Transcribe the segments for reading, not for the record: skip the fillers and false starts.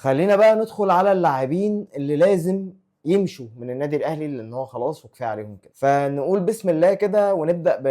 خلينا بقى ندخل على اللاعبين اللي لازم يمشوا من النادي الاهلي، لان هو خلاص وكفاية عليهم كده. فنقول بسم الله كده ونبدا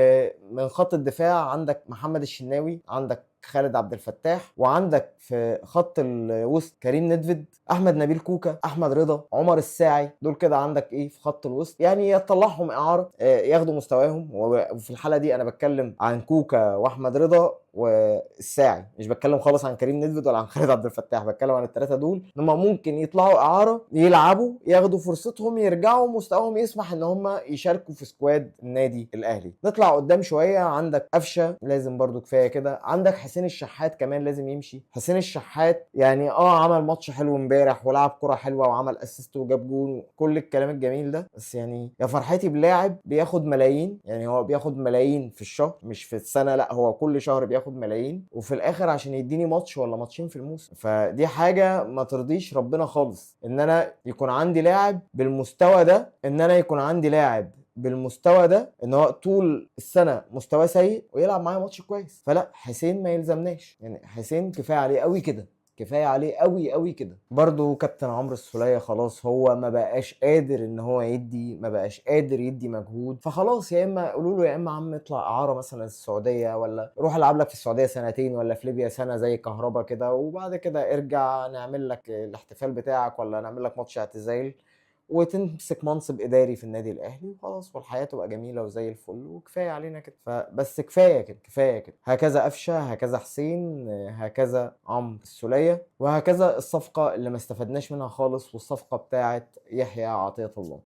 من خط الدفاع. عندك محمد الشناوي، عندك خالد عبد الفتاح، وعندك في خط الوسط كريم ندفد، احمد نبيل كوكا، احمد رضا، عمر الساعي. دول كده عندك ايه في خط الوسط، يعني يطلعهم اعاره، ياخدوا مستواهم. وفي الحالة دي انا بتكلم عن كوكا واحمد رضا والساعي، مش بتكلم خالص عن كريم ندفد ولا عن خالد عبد الفتاح، بتكلم عن الثلاثة دول ان هم ممكن يطلعوا اعاره، يلعبوا، ياخدوا فرصتهم، يرجعوا مستواهم يسمح ان هم يشاركوا في squad النادي الاهلي. نطلع قدام شوية، عندك قفشه لازم برضو كفاية كده، عندك حسين الشحات كمان لازم يمشي. حسين الشحات يعني عمل ماتش حلو امبارح ولعب كره حلوة وعمل assist وجاب جون وكل الكلام الجميل ده، بس يعني يا فرحتي بلاعب بياخد ملايين، يعني هو بياخد ملايين في الشهر مش في السنة، لا هو كل شهر بياخد ملايين، وفي الاخر عشان يديني ماتش ولا ماتشين في الموسم. فدي حاجة ما ترضيش ربنا خالص، ان انا يكون عندي لاعب بالمستوى ده، ان انا يكون عندي لاعب بالمستوى ده، ان هو طول السنة مستواه سيء ويلعب معايا ماتش كويس. فلا حسين ما يلزمناش، يعني حسين كفاية عليه قوي كده، كفاية عليه قوي قوي كده. برضو كابتن عمرو السوليه خلاص هو ما بقاش قادر ان هو يدي، ما بقاش قادر يدي مجهود، فخلاص يا اما قولوا له يا اما عم اطلع اعاره مثلا السعودية، ولا روح العب لك في السعودية سنتين ولا في ليبيا سنة زي كهربا كده، وبعد كده ارجع نعمل لك الاحتفال بتاعك ولا نعمل لك ماتش اعتزال وتمسك منصب اداري في النادي الاهلي وخلاص، والحياة تبقى جميلة وزي الفل وكفاية علينا كده. فبس كفاية كده، كفاية كده. هكذا قفشه، هكذا حسين، هكذا عمرو السوليه، وهكذا الصفقة اللي ما استفدناش منها خالص، والصفقه بتاعه يحيى عطية الله.